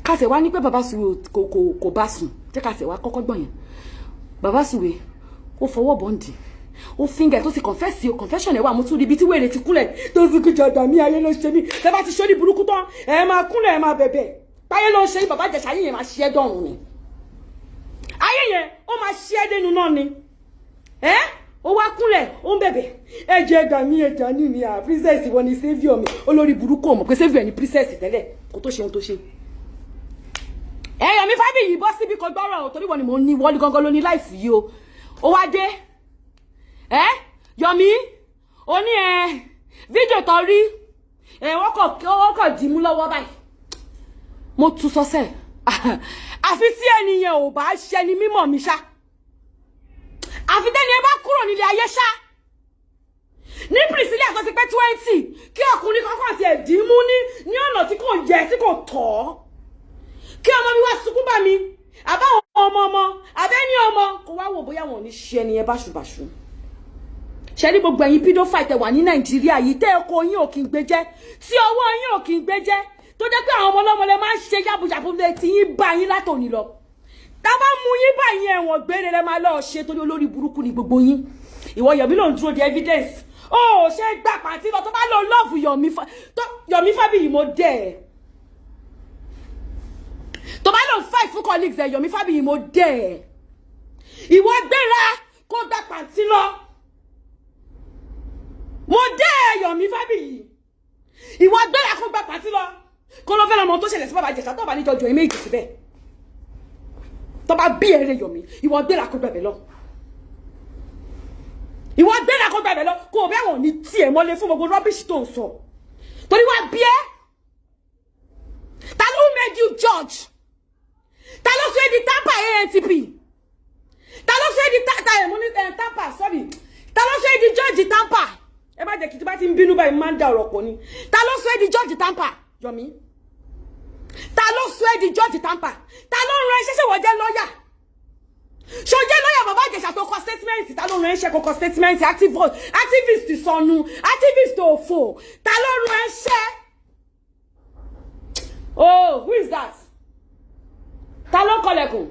Kásẹ̀ wá ní pé Bàbá Sùwé kò bá sùn, jẹ́ kásẹ̀ wá kọ́kọ́ gbọ̀n yẹn. Bàbá Sùwé ó fọwọ́ bọ́ǹdì, ó finger tó ti confess o, confession ẹ̀ wà. Mo tún rí ibi tí wèrè ti kúnlẹ̀ tó sì kú jọ̀dọ̀ mi. Ayé ló ṣe mí. Tẹ́ bá ti ṣe ní burúkú tán, ẹ máa kúnlẹ̀, ẹ máa bẹ̀bẹ̀ táyé ló ń ṣe. Bàbá Ìjẹ̀ṣà, ayé yẹn máa ṣe é dọ̀run ni. Ayé yẹn ó máa ṣe é dénú náà ni. Ẹ ó wá kúnlẹ̀, ó ń bẹ̀bẹ̀, ẹ jẹ́ gbà mí, ẹ jàánú mi. À princess, wọ́n ni saviour mi. Olórí burúkú, ò mọ̀ pé saviour ni princess tẹ́lẹ̀ kó tó ṣe ohun tó ṣe. Ẹ Yomi Fabiyi, bọ́ síbi kò gbọ́rọ̀ o, torí wọ́n ni mò ń ní wọ́n gangan ló ní life yìí o. Ó wá dé, ẹ Yomi, ó ní ẹ fídíò tó rí ẹ, wọ́n kọ̀ dì mú lọ́wọ́ báyìí. Mo tún sọ́sẹ̀, àfi tí ẹnìyẹn ò bá ṣe ni mímọ̀ mi ṣá, àfi tẹ́ni ẹ bá kúrò nílé ayé ṣá. Ní Priscilla tó ti pé 20, kí ọkùnrin kankan ti ẹ̀ dì í mú ní ọ̀nà tí kò yẹ, tí kò tọ́, kí ọmọ mi wá sunkún bá mi, àbáwọn ọmọ ọmọ àbẹ́ni ọmọ kò wá wò bóyá wọn ò ní ṣe ẹni yẹn báṣubàṣu. Ṣe ní gbogbo ẹ̀yin pedophile tẹ́ wà ní Nàìjíríà yìí, tẹ́ ẹ̀kọ́ yín ò kí ń gbé jẹ́, tí ọwọ́ yín ò kí ń gbé jẹ́, tó jẹ́ pé àwọn ọmọ ọlọ́mọ lẹ máa ń ṣe yàbùyàbù lẹ tí yín bá yín látòní lọ, tá a bá mú yín bá yín, ẹ̀wọ̀n gbére lẹ máa lọ́ọ́ ṣe, torí olórí burúkú ni gbogbo yín. Ìwọ Yomi ló ń dúró de evidence. Ó ṣe gbà pàǹtí lọ tó bá lọ love Yomi. Yomi Fabiyi, mo dẹ̀ ẹ́. Tó bá lọ fight fún colleagues ẹ, Yomi Fabiyi, mo dẹ̀ ẹ́. Ìwọ gbéra kó gbà pàǹtí lọ. Mo dẹ̀ ẹ́, Yomi Fabiyi. Ìwọ gbéra kó gbà pàǹtí lọ, kó ló fẹ́ lọ́mọ tó ṣẹlẹ̀ sí Bàbá Ìjẹ̀ṣà, tó bá níjọ jọ ẹ̀ méjì síbẹ̀, tó bá bí ẹrẹ. Yomi, ìwọ gbéra kó gbẹ̀bẹ̀ lọ. Ìwọ gbéra kó gbẹ̀bẹ̀ lọ, kó o bẹ́ wọn ní tiẹ̀ mọ́lé fún gbogbo rubbish tó ń sọ, torí wá bí ẹ́. Ta ló made you judge? Ta ló sọ ẹ́ di TAMPAN ANTP? Ta ló sọ ẹ́ di ta ẹ̀ mo ní TAMPAN, sorry. Ta ló sọ ẹ́ di judge TAMPAN? Ẹ má jẹ́ kí tí bá ti ń bínú báyìí, máa ń da ọ̀rọ̀ pọ̀ ni. Ta ló sọ ẹ́ di judge TAMPAN, Yomi? Ta ló sọ ẹ́ di judge TAMPAN? Ta ló ń ran iṣẹ́? Ṣe wọ́n jẹ́ lọ́ọ̀yà? Ṣo jẹ́ lọ́ọ̀yà Bàbá Ìjẹ̀ṣà tó kọ statement? Ta ló ran iṣẹ́ kó kọ statement? Activist sọnù, activist òfò, ta ló ran iṣẹ́? Oh, who is that? Ta ló kọlẹ̀kùn?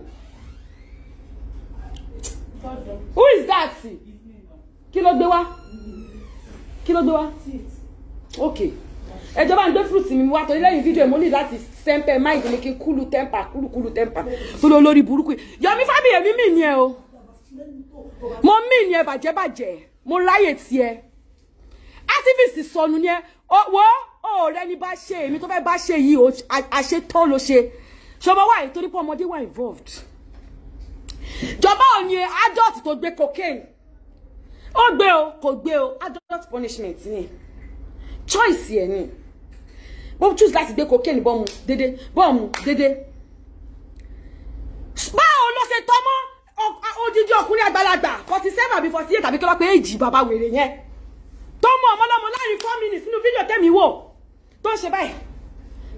Who is that? Kí ló gbé wá? Kí ló gbé wá? Okay, ẹjọ́ bá ń gbé fruit mi wá, torí lẹ́yìn fídíò mo ní láti sẹ́ńpẹ́ mind mi, kí n cool temper, cool cool temper, torí olórí burúkú Yomi Fabiyi. Èmi mì ní ẹ o, mo mì ní ẹ bàjẹ́bàjẹ́. Mo ráyè tiẹ̀, activist sọnù ni ẹ wo. Ọ̀rẹ́ ni bá ṣe èmi tó fẹ́ bá ṣe yìí, àṣetán ló ṣe ṣọmọ wáyé, torí pé ọmọdé wà involved. Jọba ò ní adult tó gbé cocaine, ó gbé o, kò gbé o, adult punishment ni, choice ẹ ni. Mo choose láti gbé cocaine, bọ́ọ̀mù dédé, bọ́ọ̀mù dédé. Báwo ló ṣe tọ́ mọ́ odidi ọkùnrin àgbàlagbà 47 àbí 48 àbí kí wọ́n pé èjì bàbá wèrè yẹn tó mú ọmọ lọ́mọ láàrin 4 minutes nínú fídíò tẹ́mi wò, tó ń ṣe báyìí,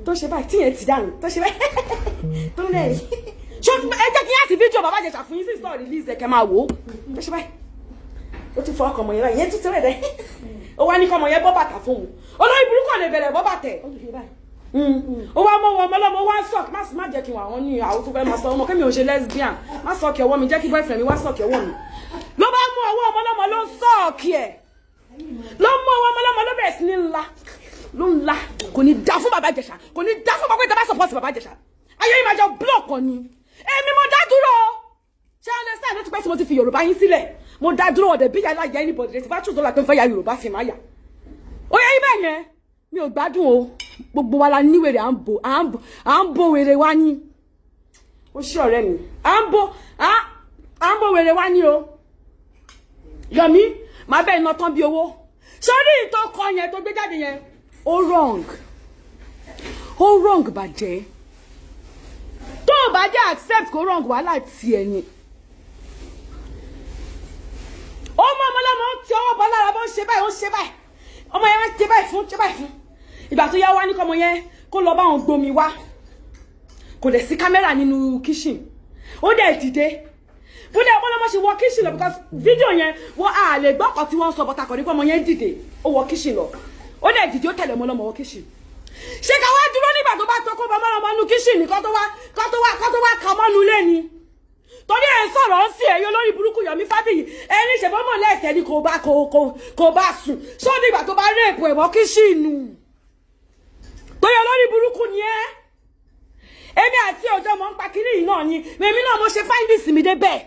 tó ń ṣe báyìí, tíyẹn ti dànù, tó ń ṣe báyìí, tó ń rẹ̀ ṣó? Ẹ jẹ́ kí n àti fídíò Bàbá Ìjẹ̀ṣà fún yín sí sọ̀rọ̀ release ẹ̀ kẹ́ máa wò ó. Tó ṣe báyìí, ó tún fọ ọkọ̀ ọmọ yẹn báyìí, yẹn tún tẹ́lẹ̀ dẹ́. Ó wá ní kọ́mọ yẹn bọ́ bàtà fún un. Olórí burúkú lè bẹ̀rẹ̀ bọ́ bàtẹ̀. Ó wá mọ́ wọn ọmọ ọlọ́mọ, ó wá suck. Má jẹ́ kí n wà wọ́n ní àwọn tó fẹ́ máa sọ ọmọ kémi ò ṣe lesbian. Má suck ọwọ́ mi, jẹ́ kí boyfriend mi wá suck ọwọ́ mi. Ló bá mú ọwọ́ ọmọ ọlọ́mọ, ló ń suck ẹ̀, ló mú ọwọ́ ọmọ ọlọ́mọ, ló bẹ̀rẹ̀ sí ní ńlá, ló ń la. Kò ní dá fún Bàbá Ìjẹ̀ṣà, kò ní dá fún bàbá ìjọba. Support Bàbá Ìjẹ̀ṣà, ayé yìí máa jọ block ni. Èmi mo dá dúró, ṣé understand? Ló ti pẹ́ tí mo ti fi Yorùbá yín sílẹ̀. Mo dá dúró ọ̀dẹ̀ bí yàrá yà anybody rẹ̀ tí bá choose dọ́là pé n fẹ́ ya Yorùbá fi máa yà. Ó yẹ yín bẹ́ẹ̀ yẹn, mi ò gbádùn o. Gbogbo wa la ní wèrè, à ń bo, à ń bo, à ń bo wèrè wa ní. Ó ṣí ọ̀rẹ́ mi, à ń bo wèrè wa ní o. Yomi, màá bẹ́ẹ̀ iná tán bí owó sórí ìtò kọ yẹn tó gbé jáde yẹn. Ó wrong, ó wrong bàjẹ́. Tó o bá jẹ́ accept kó wrong, wàhálà tiẹ̀ ni. Ó mú ọmọ lọ́mọ, ń ti ọwọ́ bọ́ lára, bó ń ṣe báyìí, ó ń ṣe báyìí, ọmọ yẹn wá ṣe báyìí fún, ṣe báyìí fún. Ìgbà tó yá, wá ní kọ́mọ yẹn kó lọ bá wọn gbomi wá. Kò dẹ̀ sí kámẹ́rà nínú kitchen. Ó dẹ̀ dìde bó dẹ̀ ọmọ lọ́mọ ṣe wọ kitchen lọ, because fídíò yẹn wọ́n á lè gbọ́ ọkọ̀ tí wọ́n ń sọ bọ́tà kọ̀ ní pé ọmọ yẹn dìde, ó wọ kitchen lọ. Ó dẹ̀ dìde, ó tẹ̀lé ọmọ lọ́mọ wọ kitchen. Ṣé ká wá dúró nígbà tó bá tó kó bá mọ́ra mọ́nú kitchen kó tó wá kà mọ́nu ilé ni? Torí ẹ̀ ń sọ̀rọ̀ ń sí ẹ̀yọ́ lórí burúkú Yomi Fabiyi. Ẹni ṣèbọ́mọ̀ lẹ́sẹ̀ ni kò bá kò bá sùn. Ṣó nígbà tó bá rape ẹ̀wọ̀n kitchen? Torí olórí burúkú ni ẹ́. Èmi àti ọjọ́ mọ̀ ń pa kiri yìí náà ni. Èmi náà mo ṣe findings mi débẹ̀.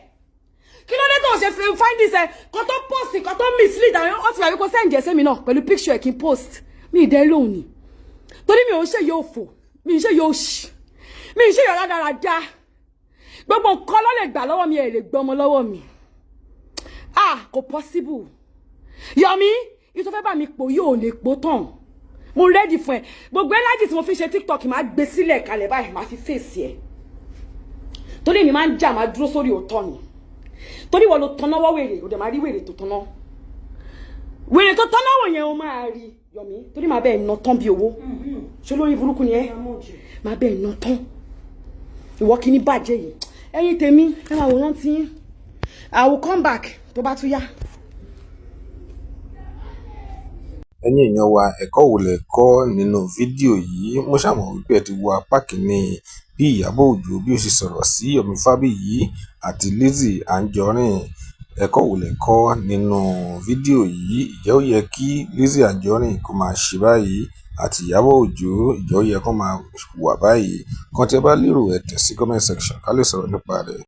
Kí ló dé tó ṣe findings ẹ kó tó post, kó tó mislead àwọn? Ó ti wà wípé send ẹ̀ sẹ́mi náà pẹ̀lú picture ẹ̀ kí n post. Mi ì dẹ́ lóhùn ni, torí mi ò ń ṣe yóò fò, mi ì ṣe yóò ṣì, mi ì ṣe yọ̀ rádaràda. Gbogbo nǹkan ló lè gbà lọ́wọ́ mi, ẹ̀ lè gbọ́mọ lọ́wọ́ mi. Ah, kò possible. Yomi, ìtọ́ fẹ́ bá mi pò yóò lè pò tán. Mo ready fún ẹ. Gbogbo energy tí mo fi ṣe TikTok, máa gbé sílẹ̀ kalẹ̀ báyìí, máa fi fèsì ẹ, torí èmi máa ń jà, máa dúró sórí òótọ́ ni. Torí wọ́n ló tanná wọ́ wèrè, ò dẹ̀ máa rí wèrè tó tanná, wèrè tó tanná wọ̀ yẹn, o máa rí, Yomi, torí màá bẹ́ẹ̀ ná tán bí owó. Ṣé lórí burúkú ni ẹ? Máa bẹ́ẹ̀ ná tán. Ìwọ kìíní bàjẹ́ yìí. Ẹ̀yin tèmi, ẹ máa wòran tí yín. I will come back tó bá tún yá. Ẹ̀yin èèyàn wa, ẹ̀kọ́ wo lẹ kọ́ nínú fídíò yìí? Mo ṣáà mọ̀ wípé ẹ ti wo apá kìíní bí Ìyábọ̀ Òjó bí ó ṣe sọ̀rọ̀ sí Yomi Fabiyi àti Lizzy Anjorin. Ẹ̀kọ́ wo lẹ kọ́ nínú fídíò yìí? Ǹjẹ́ ó yẹ kí Lizzy Anjorin kó máa ṣe báyìí àti Ìyábọ̀ Òjó? Ǹjẹ́ ó yẹ kó máa hùwà báyìí? Nǹkan tí ẹ bá lérò, ẹ tẹ̀ sí comment section ká lè sọ̀rọ̀ nípa rẹ̀.